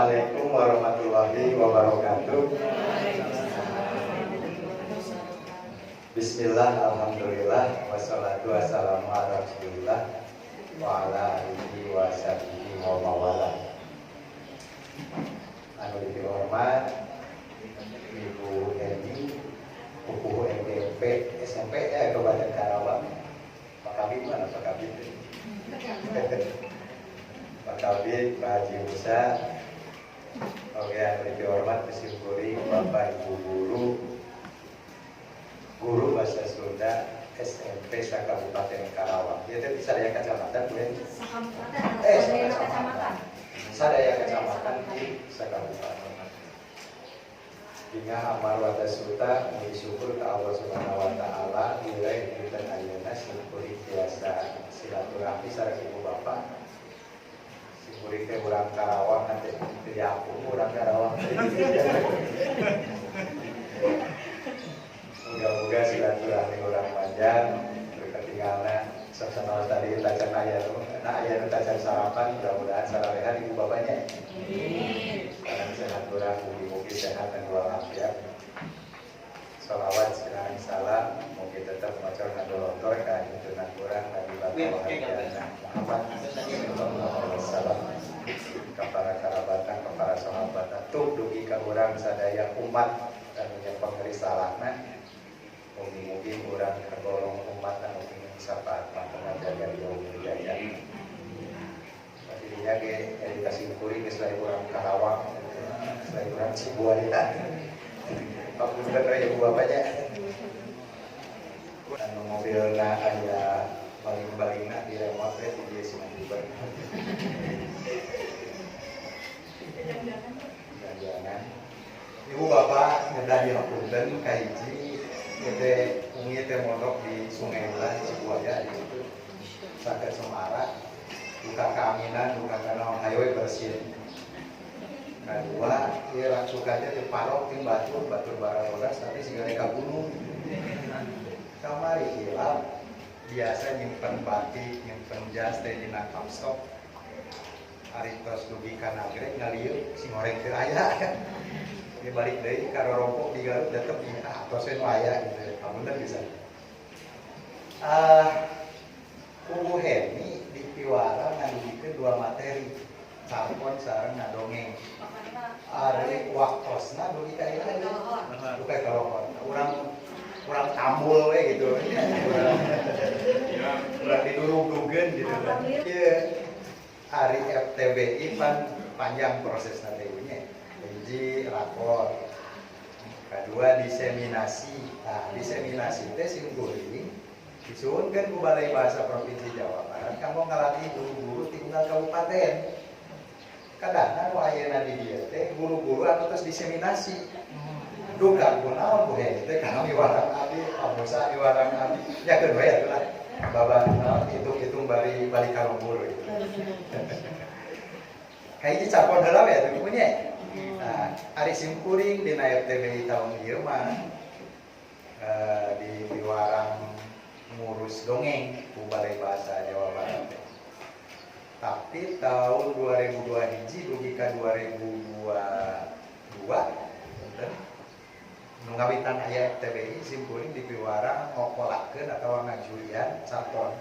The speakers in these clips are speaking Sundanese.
Assalamualaikum warahmatullahi wabarakatuh. Bismillah, alhamdulillah, wassalatu wassalamu ala rasulillah wa ala alihi wa sahbihi wa mawala. Anu dihormat Ibu Heni, Pupuhu SMP, SMP ya, Kabupaten Karawang. Pak Kabid mana Pak Kabid? Pak Kabid, Pak Haji Musa. Oke, anu dihormat kesimpuling Bapak Ibu guru, guru bahasa Sunda SMP Kabupaten Karawang. Ya, itu sadaya kecamatan, Bu. Sakabupaten. Eh, kecamatan. Sadaya kecamatan di sakabupaten. Bingah amar wata suta muji syukur ke Allah Subhanahu wa taala nilai dinten ayeuna simkuring tiasa silaturahmi sareng ibu bapak. Simkuring teh urang Karawang, nanti teu diampun urang Karawang. Moga-moga silaturahmi urang panjang berketinggalan sok sanaos tadi tacan aya nu nah aya nu tacan sarapan, mudah-mudahan sararehan ibu bapaknya. Sekarang sehat urang, mugi-mugi sehat dan walafiat. Salawat sareng salam mugi tetap ngocor ngadolotor ka intunan urang Nabi Bapak Muhammad sallallahu alaihi wasallam, ka para karabatan, ka para sahabat, tuh dugi ka urang sadaya umat anu nyepeng risalahna. Mugi-mugi urang kagolong umat anu kenging syafaat mantena jaga yaumul jaya. Dirinya ge jadi kasimkuring geus lain urang Karawang, lain urang Cibuaya. Papunten we ibu bapaknya. Anu mobilna aya baling-balingna di remote we ti dieu cenah diber. Jangan. Ibu bapak ngedah dihapunten, kahiji ieu teh umi teh mondok di Sungai Ulan Cibuaya di situ. Saged Semarang buka keaminan, buka kana hayo we bersih. Kedua, ieu langsung aja di parok ting batur, batur barabodas tapi siga ka gunung. Kamari hilap, biasa nyimpen batik, nyimpen jas teh dina kapstok. Ari tos dugi ka Nagreg ngalieu sing goreng teu aya. Di balik deui ka rorompok di Garut tetep ieu atos we nu aya gitu. Hapunten bisa. Ah, Kubu Heni di piwara ngadugikeun dua materi, carpon sareng ngadongeng. Ari waktosna dugi ka ieu dugi ka lohor. Urang urang tambul we gitu. Urang urang didurug-dugeun gitu. Ieu ari FTBI pan panjang prosesna teh nya. Hiji rapor. Kedua diseminasi. Nah, diseminasi teh simkuring disuhunkeun ku Balai Bahasa Provinsi Jawa Barat kanggo ngalatih guru-guru di unggal kabupaten. Kadangna nu ayeuna di dieu teh guru-guru anu tos diseminasi. Duka kunaon Bu Heni teh kana miwarang abdi, Pak Musa miwarang abdi. Nya keun we atuh lah. Babah naon hitung-hitung bari balik ka lembur gitu. Kahiji carpon heula we atuh nya. Nah, ari simkuring dina FTBI tahun ieu mah di piwarang ngurus dongeng ku Balai Bahasa Jawa Barat teh. Tapi tahun 2002 hiji dugi ka 2022 punten nu ngawitan aya FTBI simkuring di piwarang ngokolakeun atawa ngajurian carpon.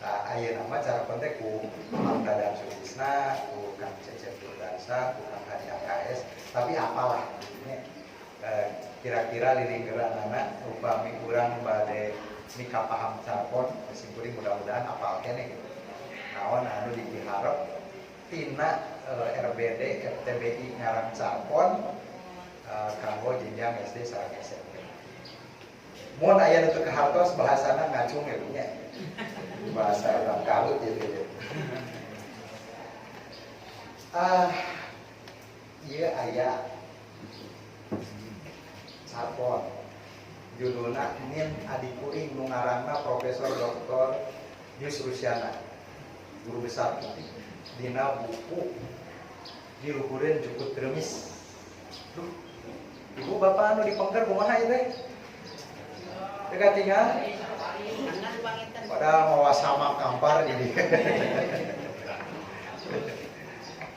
Nah, ayeuna mah carpon teh ku Mang Dadang Sutisna, ku Kang Cecep Nurdansa, ku Kang Hadi AKS, tapi apalah nya kira-kira lilinggeranana upami urang bade mikapaham carpon simkuring mudah-mudahan apal keneh gitu. Naon anu dipiharep tina RBD FTBI ngarang carpon kanggo jenjang SD sareng SMP. Mun aya nu teu kahartos bahasana ngacung ya nya. Bahasa urang Garut gitu ya. Ah, ieu aya carpon judulna Min Adi Kuring, nu ngaranna Profesor Dr. Yus Rusyana, guru besar, dina buku Diluhureun Jukut Remis. Duh, ibu bapak anu dipengker kumaha ieu teh? Teu katingal? Padahal mawa sama kampar jadi.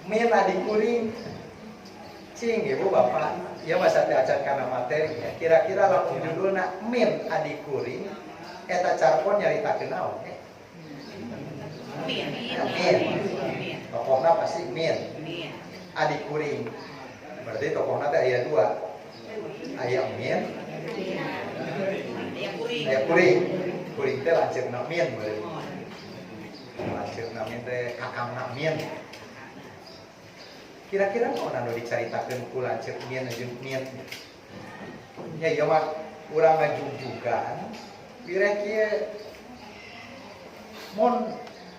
Min adik kuring cing ibu bapak ya masa teh acan kana materi ya. Kira-kira lamun judulna Min adik kuring eta carpon nyaritakeun naon ya? Min. Min. Tokohna pasti Min. Adik kuring. Berarti tokohna teh aya dua. Aya Min. Aya kuring. Kuring teh lanceukna Min berarti. Lanceukna Min teh kakangna Min. Kira-kira naon anu dicaritakeun ku lanceuk Min jeung Min? Nya ieu mah urang ngajugjugan pireh kieu mun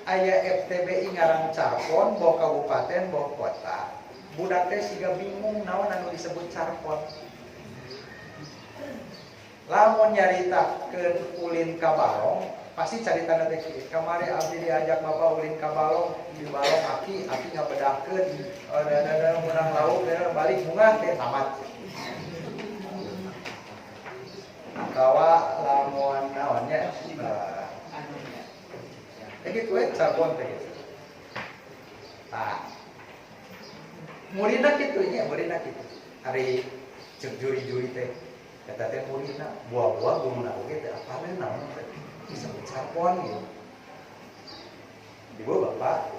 aya FTBI ngarang carpon boh kabupaten boh kota. Budak teh siga bingung naon anu disebut carpon. Lamun nyaritakeun ulin ka balong, pasti caritana teh kieu. Kamari abdi diajak bapak ulin ka balong, di balong aki, aki ngabedahkeun, da menang lauk, balik bungah teh tamat. Atawa lamun naonnya gitu we carpon teh gitu. Tah. Muridna kitu nya, muridna kitu. Ari ceuk juri-juri teh eta teh muridna buah-buah guruna oge teh apaleun naon teh disebut carpon gitu. Ibu bapak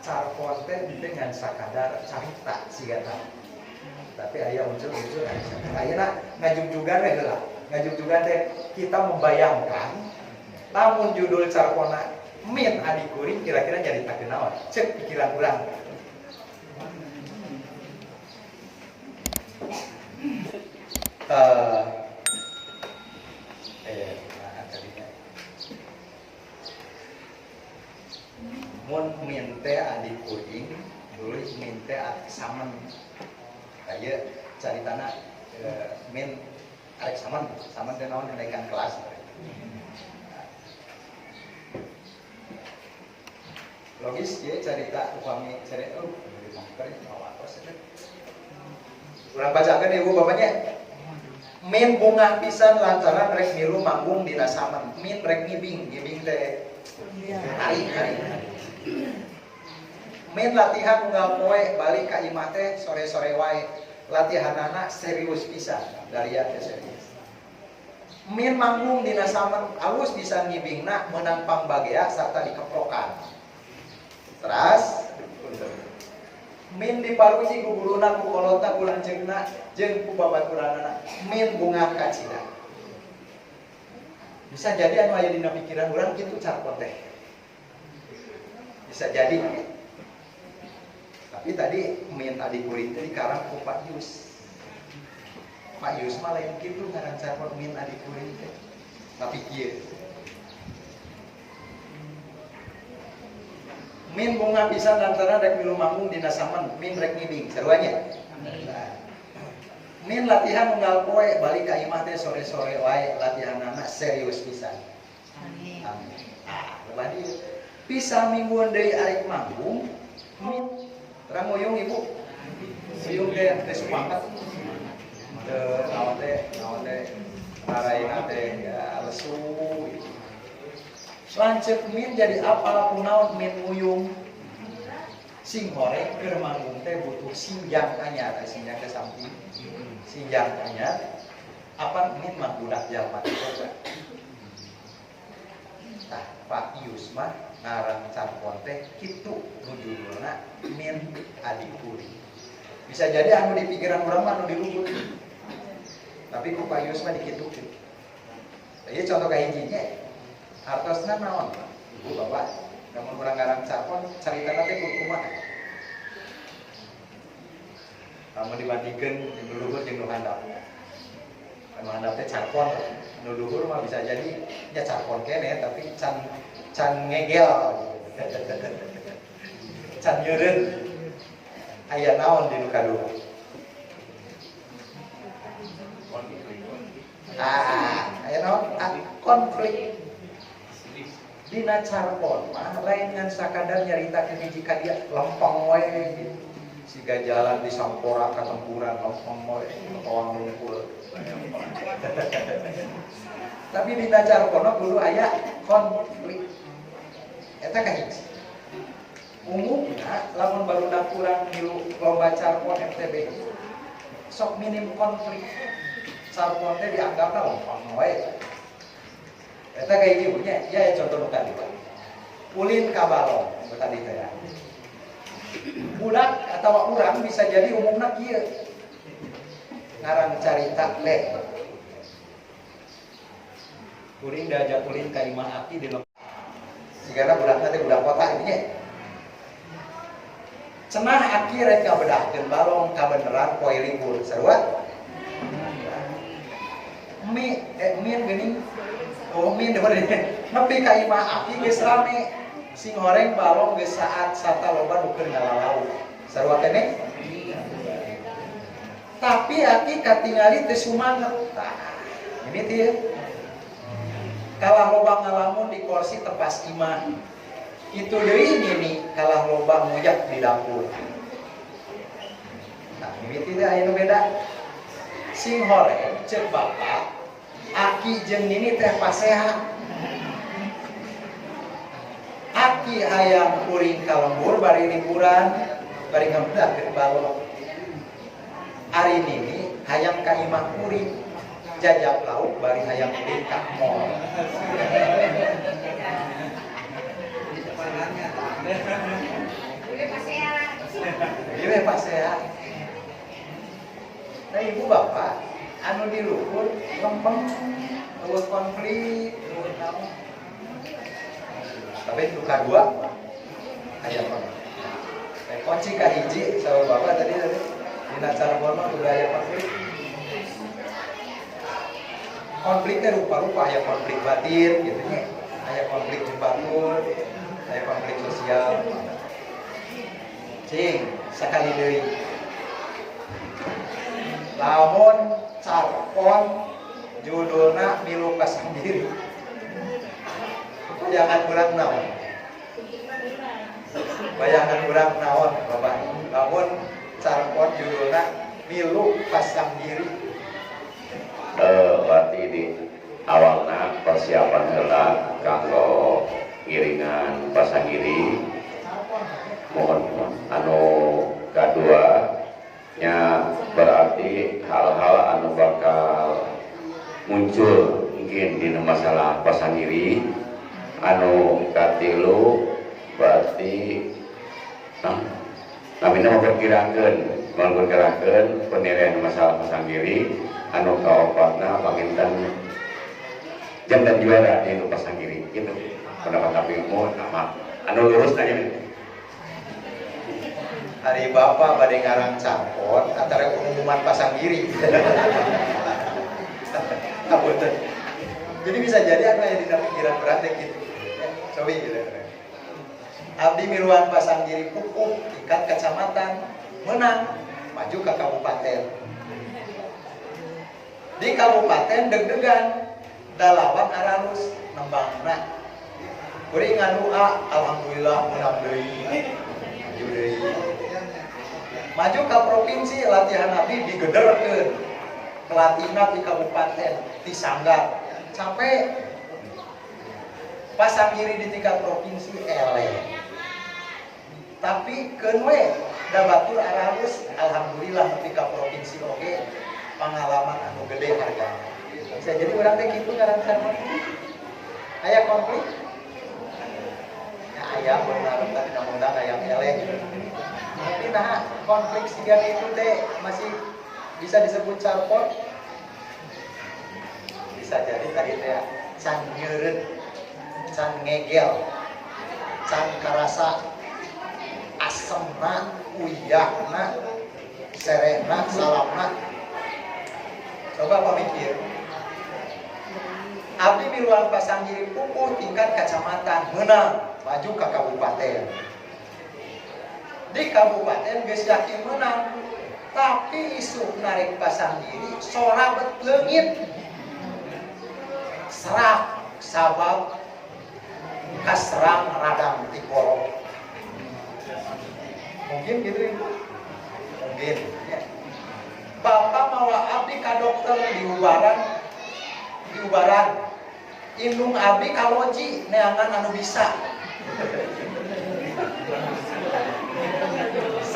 carpon teh dengan sakadar carita siga tah. Tapi aya unsur-unsur ayeuna ngajugjugan we heula. Ngajugjugan teh kita membayangkan lamun judul carponna Min adik kuring kira-kira nyaritakeun naon? Cek pikiran urang. Mun Min teh adik kuring, dulu Min teh arek samen. Aya caritana Min arek samen, samen teh naon kenaikan kelas. Logis ya carita upami carita urang bacakeun ibu bapaknya. Min bungah pisan lantaran rek milu manggung dina samen. Min rek ngibing, ngibing teh hari hari. Min latihan unggal poe balik ka imah teh sore-sore wae. Latihanana serius pisan, daria teh serius. Min manggung dina samen alus pisan ngibingna meunang pangbagea sarta dikeprokan. Teras Min diparuji ku guruna ku kolotna ku lanceukna jeung ku babaturanana. Min bungah kacida. Bisa jadi anu aya dina pikiran urang kitu carpon teh. Bisa jadi. Tapi tadi Min adik kuring teh dikarang ku Pak Yus. Pak Yus mah lain kitu ngarang carpon Min adik kuring teh. Tapi kieu. Min bunga pisan lantaran rek milu manggung dina samen, Min rek ngibing, saruanya. Min latihan unggal poe balik ka imah teh sore-sore wae latihanana serius pisan. Amin. Ah, lebah dieu. Bisa mingguan deui arek manggung, Min terang nguyung ibu. Nguyung teh teh semangat. Teu naon teh raraina teh ya lesu gitu. Lanceuk Min jadi apal kunaon Min nguyung. Sing horeng keur manggung teh butuh sinjang anyar, sinjang teh samping. Sinjang anyar. Apa Min mah budak jalma teh. Tah Pak Yus mah ngarang carpon teh kitu nu judulna Min adik kuring. Bisa jadi anu di pikiran urang mah anu di luhur. Tapi ku Pak Yus mah dikitukeun. Ieu contoh kahijinya. Artosna naon? Ibu bapak, lamun urang ngarang carpon caritana teh kumaha? Lamun dibandingkeun nu luhur jeung nu handap. Nu handap teh carpon, nu luhur mah bisa jadi nya carpon keneh tapi can can ngegel Can nyeureun. Aya naon di nu kadua? Ah, aya naon? Konflik. Dina carpon mah lain ngan sakadar nyaritakeun hiji ka dia lempeng wae gitu. Siga jalan di sampora ka tempuran lempeng wae toang lungkul. Tapi dina carpon mah kudu aya konflik. Eta kahiji. Umumna lamun barudak urang milu lomba carpon FTBI sok minim konflik. Carpon teh dianggapna lempeng wae. Eta kayak ieu nya, ya contoh nu kadieu. Ulin ka balong tadi teh ya. Budak atau urang bisa jadi umumna kieu. Ngarang carita teh. Kuring diajak ulin ka imah aki di lembang. Sigana budakna teh budak kota ieu nya. Cenah aki rek ngabedahkeun balong kabeneran poe libur sarua. Mi min geuning oh min nepi ka imah aki geus rame sing horeng balong geus saat sata loba nu keur ngalalau. Sarua keneh? Tapi aki katingali teu sumanget. Tah, ini teh kalah loba ngalamun di kursi tepas imah. Itu deui nini kalah loba nguyak di dapur. Nah, mimiti teh aya nu beda. Sing horeng ceuk bapak, aki jeung nini teh paseha. Aki hayang kuring ka lembur bari liburan, bari ngebedahkeun balong. Ari nini hayang ka imah kuring, jajap lauk bari hayang kuring ka mall. Ieu pasea. Nah ibu bapak anu di luhur lempeng eueuh konflik eueuh naon. Tapi nu kadua aya konflik. Kunci ka hiji saur bapak tadi dina carpon mah kudu aya konflik. Konflik teh rupa-rupa, aya konflik batin gitu nya, aya konflik jeung batur, aya konflik sosial. Cing, sakali deui. Lamun carpon judulna milu pasangiri. Bayangan urang naon? Bayangan urang naon, Bapak? Lamun carpon judulna milu pasanggiri. Berarti di awalna persiapan heula kanggo ngiringan pasanggiri. Mohon anu kadua nya berarti hal-hal anu bakal muncul mungkin di masalah pasanggiri. Anu katilu berarti namina memperkirakan penilaian masalah pasanggiri. Anu kaopatna panginten jam dan juara di pasanggiri gitu pendapat kami mohon nama anu lurus nanya. Hari bapak bade ngarang carpon antara pengumuman pasanggiri. Jadi bisa jadi anu aya dina pikiran berat gitu. Cobi gitu. Abdi miluan pasanggiri pupuh tingkat kecamatan menang maju ke kabupaten. Di kabupaten deg-degan dalawan aralus nembangna. Kuring ngadua alhamdulillah menang deui. Maju deui. Maju ke provinsi latihan abdi digederkeun. Pelatihna di kabupaten disanggar. Capek. Pasanggiri di tingkat provinsi eleh. Tapi keun we da batur aralus alhamdulillah nepi ka provinsi oge pengalaman anu gede hargana. Bisa jadi urang teh kitu ngaran carpon. Aya konflik? Ya aya benar tapi undang-undang aya eleh gitu. Tapi nah konflik siga itu teh masih bisa disebut carpon? Bisa jadi tadi teh can nyeureut, can ngegel, can karasa asemna, uyahna, serehna, salamna. Coba pamikir. Abdi miluan pasanggiri pupuh tingkat kecamatan menang maju ke kabupaten. Di kabupaten geus yakin menang, tapi isuk narik pasanggiri sora bet leungit. Serak sabab kaserang radang tikoro. Mungkin gitu ibu. Mungkin ya. Bapak mawa abdi ka dokter di ubaran. Indung abdi ka loji neangan anu bisa.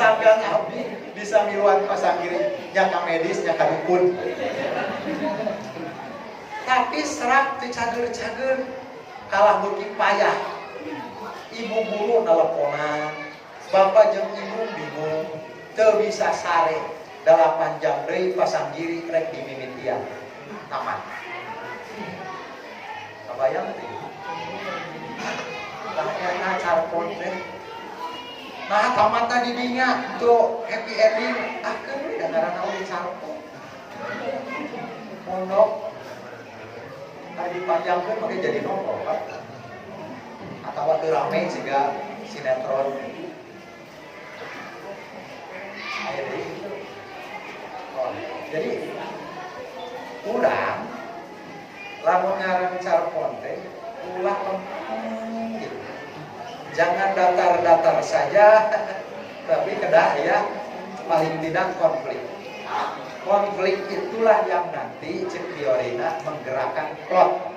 Sangkan abdi bisa miluan pasanggiri, nya ka medis nya ka dukun. Tapi serak teu cager-cager, kalah beuki payah. Ibu guru nelponan, bapak jeung ibu bingung, teu bisa sare. 8 jam deui pasanggiri rek dimimitian. Tamat. Kabayang teu? Tah, eta carpon teh. Nah, tamatna di dinya tuh happy ending. Ah, keun we, da ngaranna oge carpon. Pondok. Nah, dipanjangkeun make jadi novel kan? Atau teu rame siga sinetron. Aya deui gitu. Oh, jadi urang lamun ngarang carpon teh ulah lempeng gitu. Jangan datar-datar saja, tapi kedah ya paling tidak konflik. Konflik itulah yang nanti cek teorina menggerakkan plot.